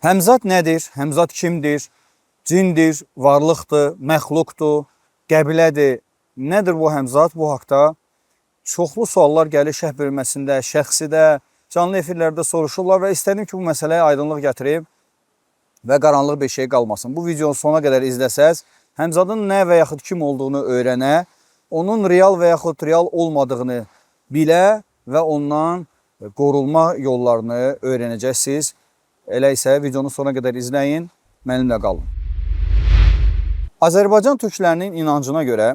Həmzat nədir? Həmzat kimdir? Cindir, varlıqdır, məxluqdur, qəbilədir. Nədir bu həmzat? Bu haqda çoxlu suallar gəlir şərh bölməsində, şəxsidə, canlı efirlərdə soruşurlar və istədim ki, bu məsələyə aydınlıq gətirib və qaranlıq bir şey qalmasın. Bu videonu sona qədər izləsəz, həmzadın nə və yaxud kim olduğunu öyrənə, onun real və yaxud real olmadığını bilə və ondan qorunma yollarını öyrənəcəksiniz. Elə isə videonu sona qədər izləyin, mənimlə qalın. Azərbaycan türklərinin inancına görə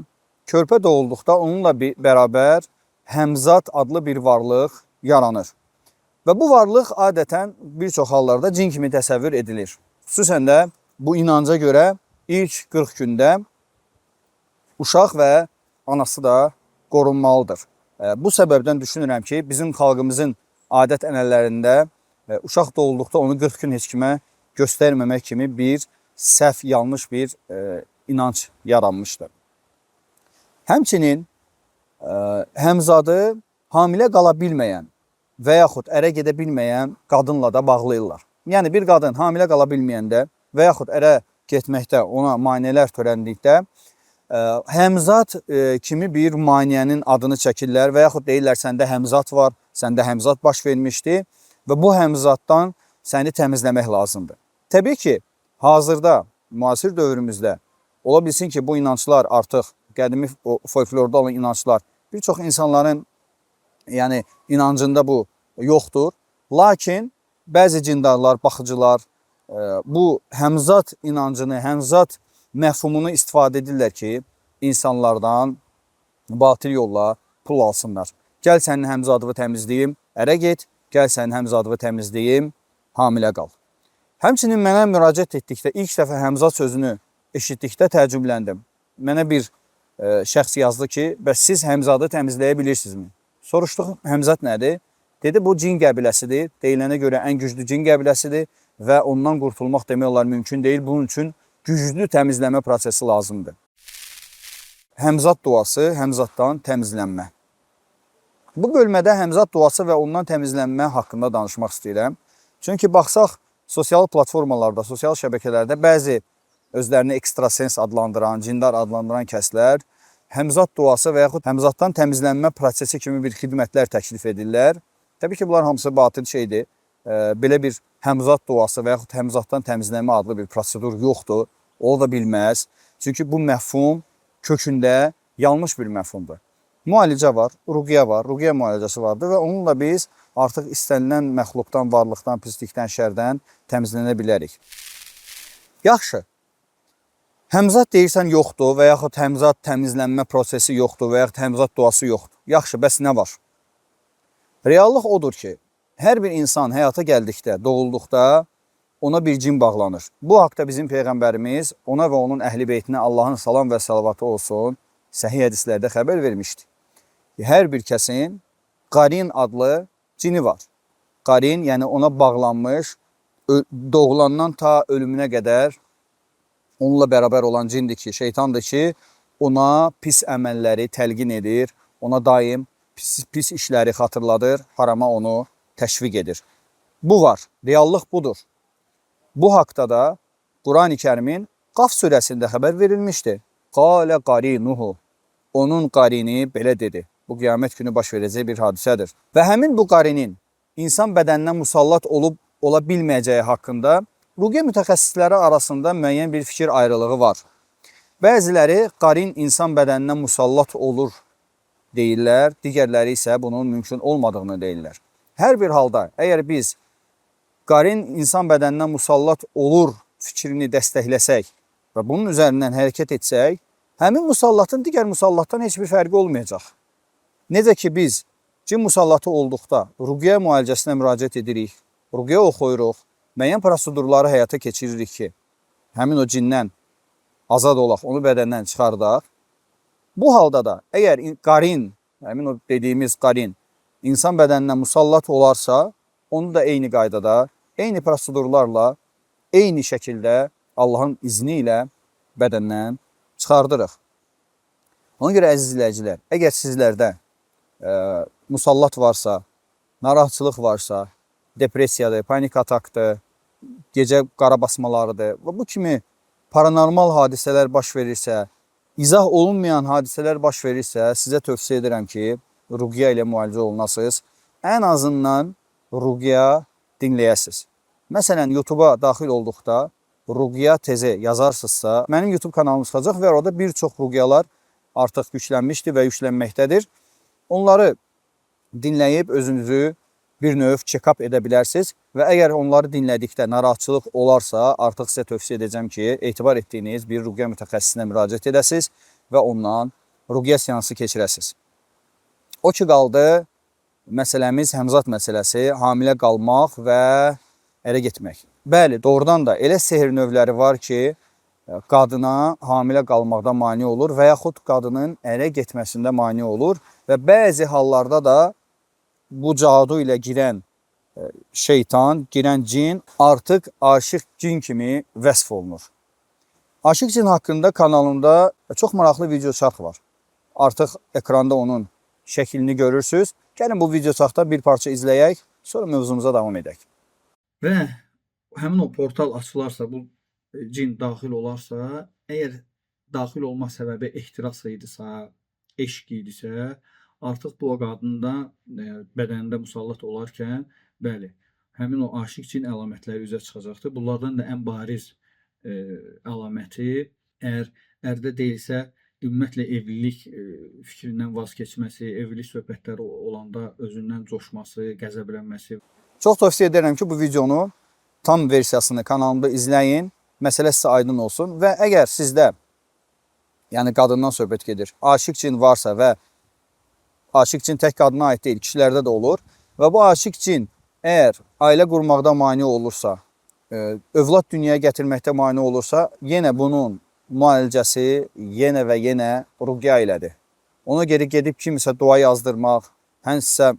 körpə doğulduqda onunla bərabər Həmzat adlı bir varlıq yaranır. Və bu varlıq adətən bir çox hallarda cin kimi təsəvvür edilir. Xüsusən də bu inanca görə ilk 40 gündə uşaq və anası da qorunmalıdır. Bu səbəbdən düşünürəm ki, bizim xalqımızın adət-ənənələrində uşaq doğulduqda onu 40 gün heç kimə göstərməmək kimi bir səhv, yanlış bir inanc yaranmışdır. Həmçinin həmzadı hamilə qala bilməyən və yaxud ərə gedə bilməyən qadınla da bağlayırlar. Yəni bir qadın hamilə qala bilməyəndə və yaxud ərə getməkdə ona maneələr törəndikdə həmzat kimi bir maneənin adını çəkirlər və yaxud deyirlər səndə həmzat var, səndə həmzat baş vermişdi və bu həmzatdan səni təmizləmək lazımdır. Təbii ki, hazırda müasir dövrümüzdə ola bilsin ki, bu inanclar artıq qədimi folklorda olan inanclar bir çox insanların yəni inancında bu yoxdur. Lakin bəzi cindarlar, baxıcılar bu həmzat inancını, həmzat məfhumunu istifadə edirlər ki, insanlardan batil yolla pul alsınlar. Gəl sənin həmzadını təmizləyim, ərə get, gəl sənin həmzadını təmizləyim, hamilə qal. Həmçinin mənə müraciət etdikdə ilk dəfə həmzat sözünü eşitdikdə təəccübləndim. Mənə bir şəxs yazdı ki, bəs siz həmzadı təmizləyə bilirsinizmi? Soruşduq, həmzat nədir? Dedi, bu cin qəbiləsidir. Deyilənə görə ən güclü cin qəbiləsidir və ondan qurtulmaq demək olar mümkün deyil. Bunun üçün güclü təmizləmə prosesi lazımdır. Həmzat duası, həmzatdan təmizlənmə. Bu bölmədə həmzat duası və ondan təmizlənmə haqqında danışmaq istəyirəm. Çünki baxsaq, sosial platformalarda, sosial şəbəkələrdə bəzi özlərini ekstrasens adlandıran, cindar adlandıran kəslər həmzat duası və yaxud həmzatdan təmizlənmə prosesi kimi bir xidmətlər təklif edirlər. Təbii ki, bunlar hamısı batil şeydir. Belə bir həmzat duası və yaxud həmzatdan təmizlənmə adlı bir prosedur yoxdur. Ola da bilməz. Çünki bu məfhum kökündə yanlış bir məfhumdur. Müalicə var, ruqya var, ruqya müalicəsi vardır və onunla biz artıq istənilən məxluqdan, varlıqdan, pislikdən, şərdən təmizlənə bilərik. Yaxşı. Həmzat deyirsən yoxdur və yaxud həmzat təmizlənmə prosesi yoxdur və yaxud həmzat duası yoxdur. Yaxşı, bəs nə var? Reallıq odur ki, hər bir insan həyata gəldikdə, doğulduqda ona bir cin bağlanır. Bu haqda bizim Peyğəmbərimiz ona və onun əhli beytinə Allahın salam və salavatı olsun, səhih hədislərdə xəbər vermişdi. Hər bir kəsin qarin adlı cini var. Qarin, yəni ona bağlanmış, doğulandan ta ölümünə qədər onunla bərabər olan cindir ki, şeytandır ki, ona pis əməlləri təlqin edir, ona daim pis, pis işləri xatırladır, harama onu təşviq edir. Bu var, reallıq budur. Bu haqda da Qurani Kərimin Qaf surəsində xəbər verilmişdi. Qalə qarinuhu. Onun qarini belə dedi. Bu qiyamət günü baş verəcək bir hadisədir. Və həmin bu qarinin insan bədəninə musallat olub ola bilməyəcəyi haqqında ruqya mütəxəssisləri arasında müəyyən bir fikir ayrılığı var. Bəziləri qarin insan bədəninə musallat olur deyirlər, digərləri isə bunun mümkün olmadığını deyirlər. Hər bir halda əgər biz qarin insan bədəninə musallat olur fikrini dəstəkləsək və bunun üzərindən hərəkət etsək, həmin musallatın digər musallatdan heç bir fərqi olmayacaq. Necə ki biz cin musallatı olduqda ruqya müalicəsinə müraciət edirik, ruqya oxuyuruq, müəyyən prosedurları həyata keçiririk ki, həmin o cindən azad olaq, onu bədəndən çıxardaq. Bu halda da əgər qarin, həmin o dediyimiz qarin insan bədəninə musallat olarsa, onu da eyni qaydada, eyni prosedurlarla, eyni şəkildə Allahın izni ilə bədəndən çıxardırıq. Ona görə əziz izləyicilər, əgər sizlərdə musallat varsa, narahatçılıq varsa, depressiyadır, panik atakdır, gecə qara basmalarıdır və bu kimi paranormal hadisələr baş verirsə, izah olunmayan hadisələr baş verirsə, sizə tövsiyə edirəm ki, ruqya ilə müalicə olunasınız. Ən azından ruqya dinləyəsiniz. Məsələn, YouTube-a daxil olduqda Ruqya TZ yazarsınızsa, mənim YouTube kanalım çıxacaq və orada bir çox ruqyalar artıq yüklənmişdir və yüklənməkdədir. Onları dinləyib özünüzü bir növ check-up edə bilərsiniz və əgər onları dinlədikdə narahatçılıq olarsa, artıq sizə tövsiyə edəcəm ki, etibar etdiyiniz bir ruqya mütəxəssisinə müraciət edəsiniz və ondan ruqya seansı keçirəsiniz. O ki qaldı məsələmiz həmzat məsələsi, hamilə qalmaq və ərə getmək. Bəli, doğrudan da elə sehr növləri var ki, qadına hamilə qalmaqda mane olur və yaxud qadının ərə getməsində mane olur və bəzi hallarda da bu cadu ilə girən şeytan, girən cin artıq aşiq cin kimi vəsf olunur. Aşiq cin haqqında kanalımda çox maraqlı video çarx var. Artıq ekranda onun şəklini görürsünüz. Gəlin bu video çarxda bir parça izləyək, sonra mövzumuza davam edək. Və həmin o portal açılarsa, bu cin daxil olarsa, əgər daxil olma səbəbi ehtiras idisə, eşq idisə, artıq bu o qadında bədənində musallat olarkən, bəli, həmin o aşiq cin əlamətləri üzə çıxacaqdır. Bunlardan da ən bariz əlaməti, əgər ərdə deyilsə, ümumiyyətlə evlilik fikrindən vaz keçməsi, evlilik söhbətləri olanda özündən coşması, qəzəblənməsi. Çox tövsiyə edirəm ki, bu videonu tam versiyasını kanalımda izləyin. Məsələ sizə aydın olsun və əgər sizdə, yəni qadından söhbət gedir, aşiq cin varsa və aşiq cin tək qadına aid deyil, kişilərdə də olur və bu aşiq cin əgər ailə qurmaqda mane olursa, övlad dünyaya gətirməkdə mane olursa, yenə bunun müalicəsi yenə və yenə ruqya ilədir. Ona görə gedib kimisə dua yazdırmaq, hansısa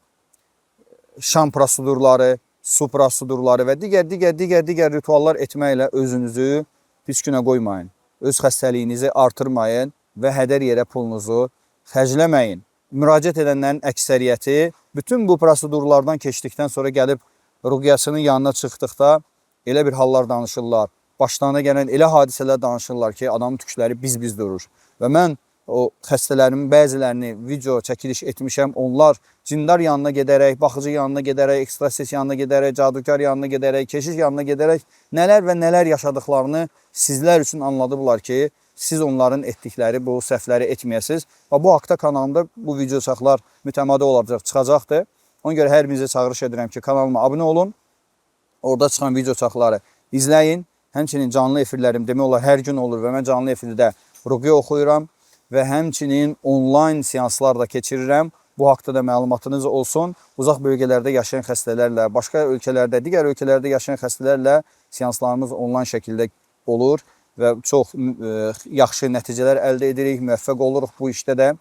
şam prosedurları, su prosedurları və digər rituallar etməklə özünüzü pis günə qoymayın. Öz xəstəliyinizi artırmayın və hədər yerə pulunuzu xərcləməyin. Müraciət edənlərin əksəriyyəti bütün bu prosedurlardan keçdikdən sonra gəlib ruqyasının yanına çıxdıqda elə bir hallar danışırlar. Başlarına gələn elə hadisələr danışırlar ki, adamın tükləri biz-biz durur. Və mən o xəstələrimin bəzilərini video çəkiliş etmişəm. Onlar cindar yanına gedərək, baxıcı yanına gedərək, ekstrasens yanına gedərək, cadukar yanına gedərək, keşiş yanına gedərək nələr və nələr yaşadıklarını sizlər üçün anladıblar ki, siz onların etdikləri bu səhvləri etməyəsiniz. Və bu haqda kanalımda bu video çaxlar mütəmadi olaraq çıxacaqdır. Ona görə hər birinizə çağırış edirəm ki, kanalıma abunə olun. Orada çıxan video çaxları izləyin. Həmçinin canlı efirlərim demək olar hər gün olur və mən canlı efirdə ruqya oxuyuram və həmçinin onlayn seanslar da keçirirəm. Bu haqda da məlumatınız olsun. Uzaq bölgələrdə yaşayan xəstələrlə, başqa ölkələrdə, digər ölkələrdə yaşayan xəstələrlə seanslarımız onlayn şəkildə olur və çox yaxşı nəticələr əldə edirik, müvəffəq oluruq bu işdə də.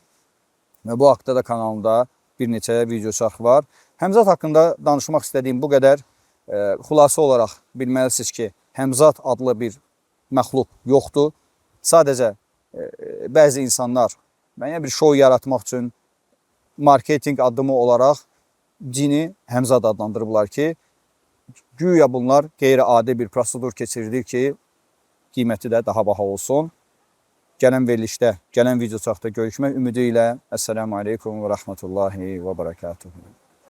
Və bu haqda da kanalımda bir neçə video çarx var. Həmzat haqqında danışmaq istədiyim bu qədər. Xülasə olaraq bilməlisiniz ki, Həmzat adlı bir məxluq yoxdur. Sadəcə bəzi insanlar müəyyən bir şou yaratmaq üçün marketinq addımı olaraq cini Həmzat adlandırıblar ki, güya bunlar qeyri-adi bir prosedur keçirilir ki, qiyməti də daha baha olsun. Gələn verilişdə, gələn video çaxda görüşmək ümidi ilə. Əssalamu aleykum və rəhmətullahi və barakatuhu.